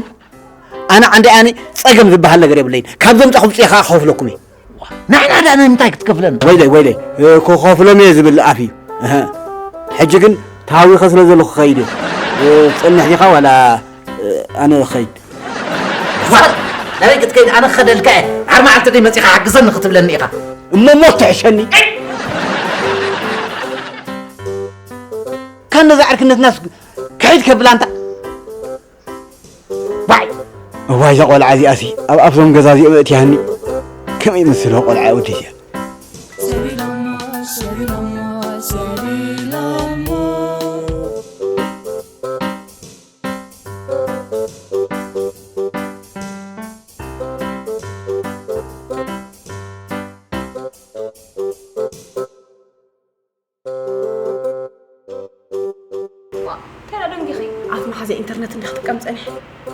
ኣነ ዓንዲ ኣነ ጸገም ዝበሃል ነገር የብለይን። ካብ ዘምጻኹም ጽየ ከኣ ክኸፍለኩም እየ። ንሕና ደኣ ንምንታይ ክትከፍለና? ወይለይ፣ ወይለይ፣ እ፣ ክኸፍሎም እየ ዝብል ኣፍ እዩ። እህ። ሕጂ ግን ተሃዊኸ ስለ ዘለኹ ክኸይድ እየ። እ፣ ትጸንሕ ዲኻ ዋላ፣ እ፣ ኣነ ክኸይድ? ዋ! ናበይ ክትከይድ? ኣነ ክኸደልካ እየ። ድሓር መዓልቲ ደይ መጺኻ ሓግዘኒ ክትብለኒ ኢኻ። እሞ ሞት ትሕሸኒ። ካብ ነዛ ዕርክነትናስ ክሒድ ከብላ እንታ። ዋይ! እዋይ፣ እዛ ቆልዓ እዚኣሲ ኣብ ኣፍዞም ገዛ እዚኦም እእትያኒ። ከመይ ይመስሎ ቆልዓ ወዲ እዚኣ? ሰቢሎሞ፣ ሰቢሎሞ፣ ሰቢሎሞ። ዋ፣ እንታይ ደኣ ደንጊኺ? ኣፍ መሓዘ ኢንተርነት እንዲያ ክትጥቀም ጸኒሐ።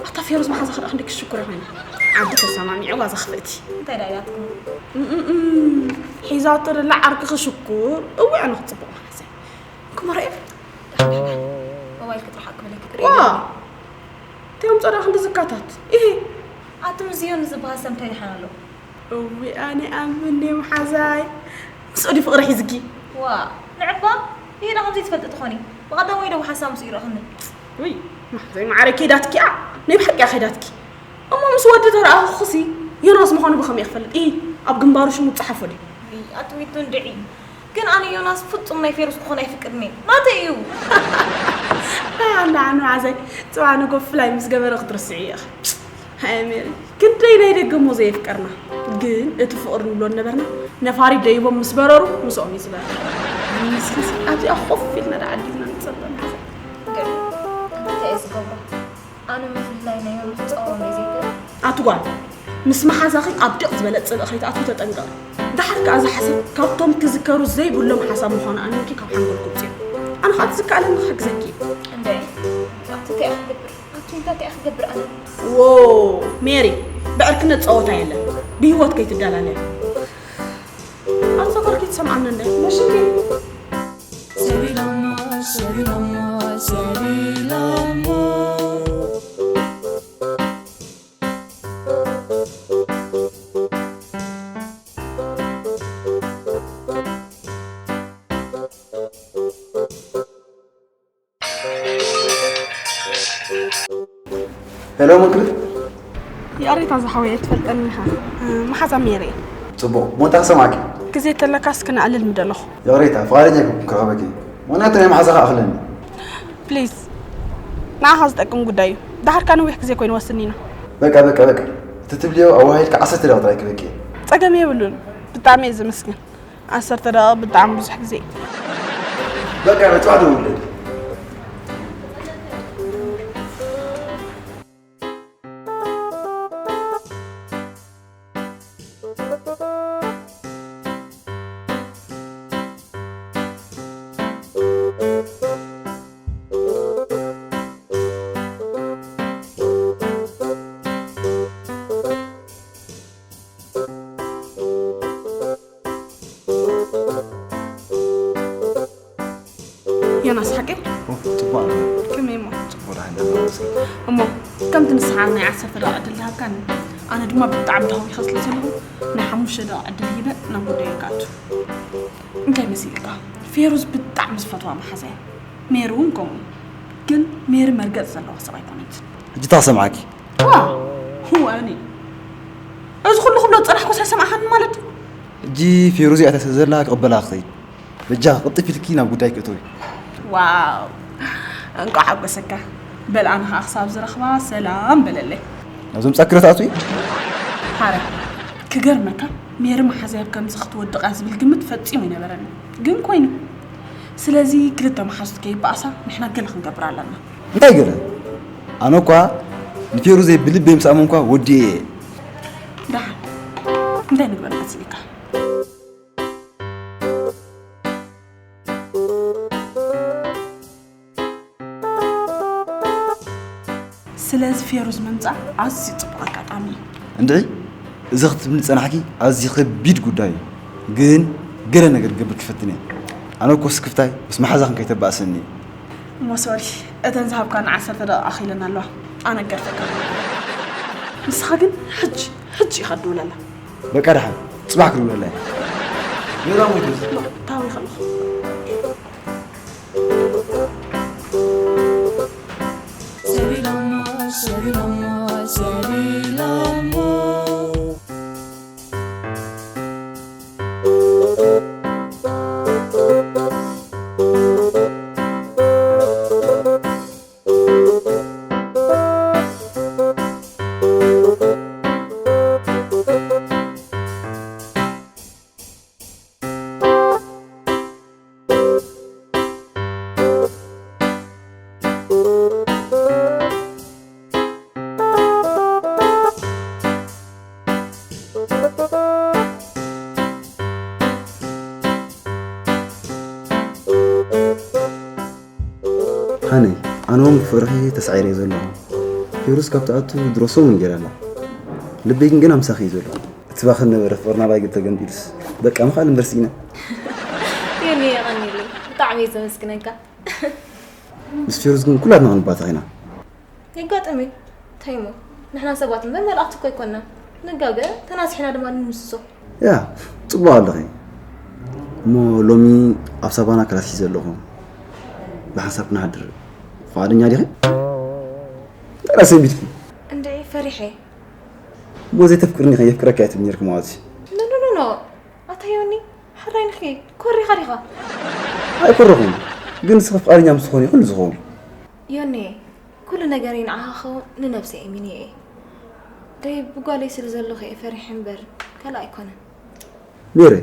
ኣታ ፌሩዝ መሓዛኺ ደኣ ክንደይ ክሽኩር ኮይና። ዓዲ ተሰማሚዕዋ እዛ ክፍእቲ። እንታይ ደኣ ኢላትኩም? እም፣ እም፣ እም። ሒዛቶ ደላ ዓርኪ ክሽኩር። እወ፣ ኣነ ክጽቡቕ መሓዘ። ክመርኦ። ሞባይል ክትረሓቅ ክብለኪ ክርኢ ዋ! ኣለኒ። እንታይ ኣምጾ ደኣ ክንዲ ዝካታት? ኢሂ። ኣቱም ዝዮን ዝበሃል ሰብ እንታይ ደሓን ኣሎ? እውይ፣ ኣነ ኣምን እየ መሓዛይ። ምስኡ ድዩ ፍቕሪ ሒዝኪ? ዋ፣ ንዕባ፣ ይሄ ዶ ከምዚ ትፈልጢ ትኾኒ? ብቐዳማይ ዶ ብሓሳብ ምስኡ ይረኽብኒ? ውይ፣ መሓዛይ መዓረይ ከይዳትኪ እያ። ናይ ብሓቂ እያ ከይዳትኪ። እሞ ምስ ወዲ ተረኣኹኹሲ፣ ዮናስ ምዃኑ ብኸመይ እየ ክፈልጥ? ኢሂ፣ ኣብ ግንባሩ ሽሙ ዝጸሓፎ ድዩ? ውይ፣ ኣቲ ዊቱ እንድዒ። ግን ኣነ ዮናስ ፍጹም ናይ ፌሩስ ክኾን ኣይፍቅድን እየ። ናተይ እዩ። ደሓን፣ ደሓን መሓዛይ፣ ጽባሕ ንጎ ፍላይ ምስ ገበረ ክትርስዒ ኢኺ። ሃየ ሜሪ፣ ክንደይ ናይ ደገ እሞ ዘየፍቀርና። ግን እቲ ፍቕሪ ንብሎ ነበርና፣ ነፋሪት ደይቦም ምስ በረሩ፣ ምስኦም እዩ ዝበርር። ኣነ ንስኺስ ኣብዚኣ ኮፍ ኢልና ደኣ ዓዲልና ንጸበ መሓዛይ። እንድዒ፣ እንታይ እየ ዝገብሮ? ኣነ ምፍልላይ ናይ ዮናስ ጸወም እየ ዘይገብር። ኣቲ ጓል፣ ምስ መሓዛኺ ኣብ ድቕ ዝበለ ጽልኢ ከይትኣትዊ ተጠንቀቒ። ደሓር ከኣ እዚ ሓሳብ ካብቶም ክዝከሩ ዘይብሎም ሓሳብ ምዃኑ ኣሚንኪ ካብ ሓንጎልኪ ውጽዮ። ኣነ ከኣ እቲ ዝከኣለኒ ክሕግዘኪ እየ። እንድዒ፣ ኣቲ እንታይ እየ ክገብር? ኣቲ እንታይ እየ ክገብር ኣነ? ዎ፣ ሜሪ፣ ብዕርክነት ጸወታ የለን። ብህይወት ከይትደላለያ። ኣንታ ጓል ከይትሰምዓና እንድዒ። ነሽንኪ። ሰቢሎሞ፣ ሰቢሎሞ፣ ሰቢሎሞ። ሄሎ፣ ምክሪ? ይቕሬታ ዝሓወየ፣ ትፈልጠኒ ኢኻ። እ፣ መሓዛ ሜሪ እየ። ጽቡቕ፣ ሞንታ ክሰማዕኪ። ግዜ ተለካስ ክነዕልል ምደለኹ። ይቕሬታ፣ ፍቓደኛ ኣይኮንኩን ክረኽበኪ። ምኽንያቱ ናይ መሓዛኻ ኣኽለኒ። ፕሊዝ፣ ንዓኻ ዝጠቅም ጉዳይ እዩ። ደሓርካ ነዊሕ ግዜ ኮይኑ ወስኒና። በቃ፣ በቃ፣ በቃ። እቲ ትብልዮ ኣዋሂድካ ዓሰርተ ደቂቕ ጥራይ ክበኪ እየ። ጸገም የብሉን። ብጣዕሚ እየ ዘመስግን። ዓሰርተ ደቂቕ ብጣዕሚ ብዙሕ ግዜ እዩ። በቃ፣ ንጽባሕ ደውለልይ። ዮናስ፣ ሓቀይ? ኦ፣ ጽቡቕ ኣሎ። ከመይ እሞ? ጽቡቕ ደሓን ዘሎ መስገን። እሞ፣ ከምቲ ንስኻ ናይ ዓሰርተ ደቂቕ ዕድል ዝሃብካኒ፣ ኣነ ድማ ብጣዕሚ ተሃዊኸ ስለ ዘለኹ፣ ናይ ሓሙሽተ ደቂቕ ዕድል ሂበ ናብ ጉዳየ ክኣቱ። እንታይ መሲልካ? ፌሩዝ ብጣዕሚ ዝፈትዋ መሓዛ እያ። ሜሪ እውን ከምኡ። ግን ሜሪ መርገጽ ዘለዋ ሰብ ኣይኮነትን። ሕጂ እታ ክሰምዓኪ። ዋ! ዋኒ! እዚ ኩሉ ክብሎ ዝጸናሕኩስ ኣይሰማዕኻንን ማለት ድዩ? ሕጂ ፌሩዝ እያ እታ ስለ ዘላ ክቕበላ ክኸይድ። በጃ ቅልጥፍ ኢልኪ ናብ ጉዳይኪ እተዊ። ዋው! እንቋዕ ሓጎሰካ። በል ኣነ ኸኣ ክሳብ ዝረኽባ ሰላም በለለይ። ናብዞም ጻክረት ኣትዊ? ሓረ፣ ክገርመካ፣ ሜሪ መሓዛይ ኣብ ከምዚ ክትወድቕ እያ ዝብል ግምት ፈጺሙ ኣይነበረንን። ግን ኮይኑ። ስለዚ ክልተ መሓዙት ከይበኣሳ ንሕና ገለ ክንገብር ኣለና። እንታይ ገለ? ኣነ እኳ ንፌሩዘይ ብልበይ ምስ ኣመንኳ ወዲኤ እየ። ደሓን። እንታይ ንግበር መሲልካ? ስለዚ ፌሩዝ ምምጻእ ኣዝዩ ጽቡቕ ኣጋጣሚ እዩ። እንድዒ፣ እዚ ክትብሊ ዝጸናሕኪ ኣዝዩ ከቢድ ጉዳይ እዩ። ግን ገለ ነገር ክገብር ክፈትን እየ። ኣነ እኮ ስክፍታይ ምስ መሓዛኽን ከይተባእሰኒ እዩ። እሞ ሶሪ፣ እተን ዝሃብካና ዓሰርተ ደቂቕ ኣኺለን ኣለዋ። ኣነገርተካ። ንስኻ ግን ሕጂ፣ ሕጂ ኢኻ ትድውለላ። በቃ ደሓን፣ ጽባሕ ክድውለላ እየ። ሜራ ሞይቱ። ታዊ ከለኹ። ሃነይ፣ ኣነ እውን ብፍቕርኺ ተሳዒረ እየ ዘለኹ። ፌሩዝ ካብ ትኣቱ ድሮ ሰሙን ገይራ ኣላ። ልበይ ግን ገና ምሳኺ እዩ ዘሎ። እቲ ባኽን ነበረ ፍቕርና ባይ ግን ተገምጢሉስ። በቃ ምኻል እምበር ስኢነ። ዮኒ፣ የቐንየለይ። ብጣዕሚ እየ ዘመስግነካ። ምስ ፌሩዝ ግን ኩላትና ክንባተኽ ኢና። የጋጥም እዩ። እንታይ እሞ? ንሕና ሰባት እምበር መላእኽቲ እኮ ኣይኮንናን። ንጋገ፣ ተናሲሕና ድማ ንምስሶ። ያ፣ ጽቡቕ ኣለኺ። እሞ ሎሚ ኣብ ሳቫና ክላስ ሒዘ ኣለኹ። ብሓንሳብ ክንሓድር ፍቓደኛ ዲኺ? እንታይ ደኣ ሰንቢድኪ? እንድዒ፣ ፈሪሐ። እሞ ዘይተፍቅርኒ ከ የፍቅረካ እየ ትብሊ ነይርኪ ማለት እዩ። ኖ፣ ኖ፣ ኖ፣ ኖ። ኣታ ዮኒ፣ ሕራይ ንኺ፣ ኮሪኻ ዲኻ? ኣይኮረኹን፣ ግን ንስኺ ፍቓደኛ ምስ ትኾኒ ኩሉ ዝኸውን። ዮኒ፣ ኩሉ ነገረይ ንዓኻ ክኸውን ንነብሰይ ኣሚነ እየ። ደይ ብጓለይ ስለ ዘለኹ እየ ፈሪሐ እምበር ካልእ ኣይኮነን። ሜሪ፣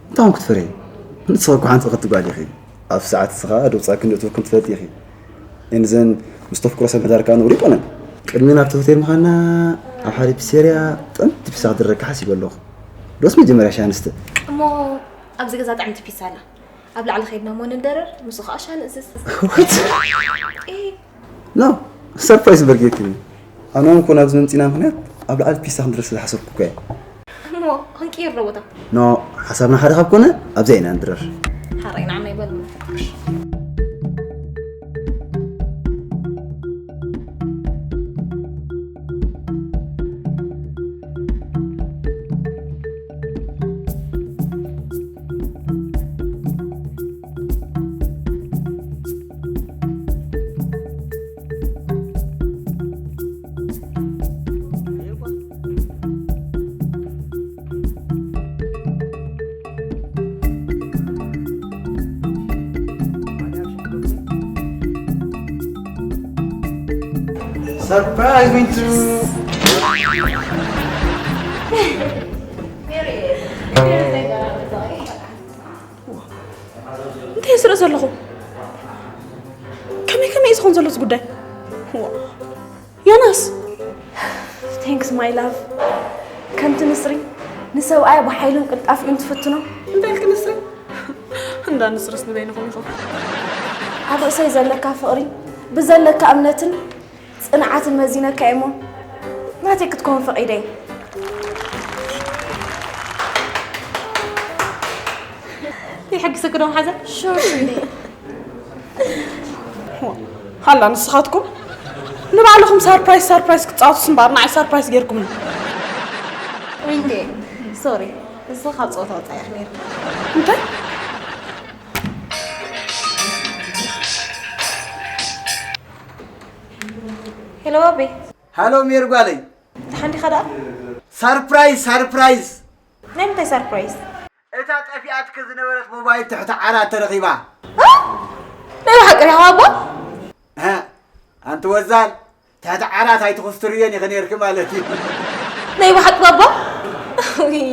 እንታይ ኾን ክትፈርሒ? ንስኺ እኮ ሓንቲ ቅድስቲ ጓል ኢኺ። ኣብ ሰዓት ንስኻ ደውጻእክን ደእትወክን ትፈልጢ ኢኺ። እንዘን ምስ ተፍቅሮ ሰብ ምሕዳር ከኣ ነውሪ ኣይኮነን። ቅድሚ ናብቲ ሆቴል ምኻና ኣብ ሓደ ፒሰርያ ጥዕምቲ ፒሳ ክድረካ ሓሲበ ኣለኹ። ዶስ መጀመርያ ሻሂ ንስተ? እሞ ኣብዚ ገዛ ጥዕምቲ ፒሳ ኣላ። ኣብ ላዕሊ ኸይድና እሞ ንደረር፣ ምስኡ ኸኣ ሻሂ ንእዝዝ። What? ኤ። ኖ፣ ሰርፕራይዝ እምበር ጌርክኒ። ኣነ እውን እኮ ናብዚ መምጺና ምኽንያት ኣብ ላዕሊ ፒሳ ክንድረስ ስለ ሓሰብኩ እኮ እየ። እሞ ክንቅይር ዶ ቦታ? ኖ፣ ሓሳብና ሓደ ካብ ኮነ ኣብዚኣ ኢና ንድረር። ሓራይ ንዓና ይበል። Surprise me too. እንታይ ስርእ ዘለኹ? ከመይ ከመይ እዩ ዝኾን ዘሎ እዚ ጉዳይ? ዋ። ዮናስ! Thanks my love። ከምቲ ንስሪ ንሰብኣያ ብሓይሉን ቅልጣፊኡን ትፍትኖ። እንታይ ኢልኪ ንስሪ? እንዳ ንስርስ ንበይንኹም ኢኹም። ኣብ ርእሰይ ዘለካ ፍቕሪ ብዘለካ እምነትን ጽንዓትን መዚነካ እየ እሞ ናተይ ክትከውን ፈቒደ እየ። ይሕግሰኪ ዶ መሓዛ? Sure ስኒ። ሃላ ንስኻትኩም ንባዕልኹም ሳርፕራይዝ ሳርፕራይዝ ክትጻወቱስ እምበኣር ንዓይ ሳርፕራይዝ ጌርኩምኒ። ዊንኬ፣ ሶሪ፣ ንስኻ ካብ ጸወታ ወጻኢ ኢኻ ነይርካ። እንታይ? ሄሎ ባቤ። ሃሎ ሜሪ ጓለይ። ደሓን ዲኻ ደኣ? ሳርፕራይዝ ሳርፕራይዝ። ናይ ምንታይ ሳርፕራይዝ? እታ ጠፊኣትኪ ዝነበረት ሞባይል ትሕቲ ዓራት ተረኺባ። እ? ናይ ብሓቂ ዲኻ ኣቦ? እ፣ ኣንቲ ወዛል፣ ትሕቲ ዓራት ኣይትኹስትርዮን ኢኺ ነይርኪ ማለት እዩ። ናይ ብሓቂ ባባ?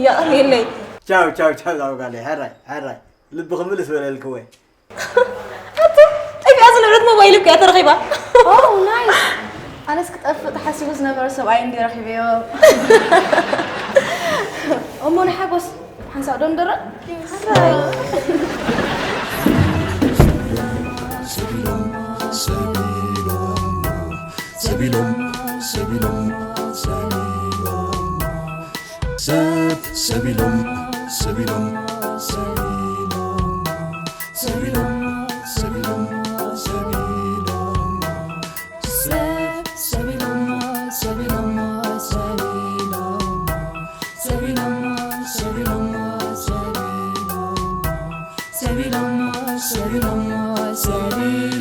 የቐንየለይ። ቻው፣ ቻው፣ ቻው፣ ዛው ጋለይ፣ ሕራይ፣ ሕራይ። ልቢ ክምልስ በለልኪ ወይ። ኣቲ፣ ጠፊኣ ዝነበረት ሞባይል እኮ እያ ተረኺባ። ኦ፣ ናይስ። ኣነስ ክጠፍእ ተሓሲቡ ዝነበረ ሰብኣይ እንዲ ረኺበዮ። እሞ ንሓጎስ ሓንሳእ ዶ ንደረቕ? ሰቢሎም፣ ሰቢሎም፣ ሰቢሎም፣ ሰቢሎም ሰቢሎም ሰብ ሰቢሎም ሰቢሎም ሰቢሎም ሰቢሎም ሰቢሎም ሰቢሎም ሰብ ሰቢሎም ሰቢሎም ሰቢሎም ሰቢሎም ሰቢሎም ሰቢሎም ሰቢሎም ሰቢሎም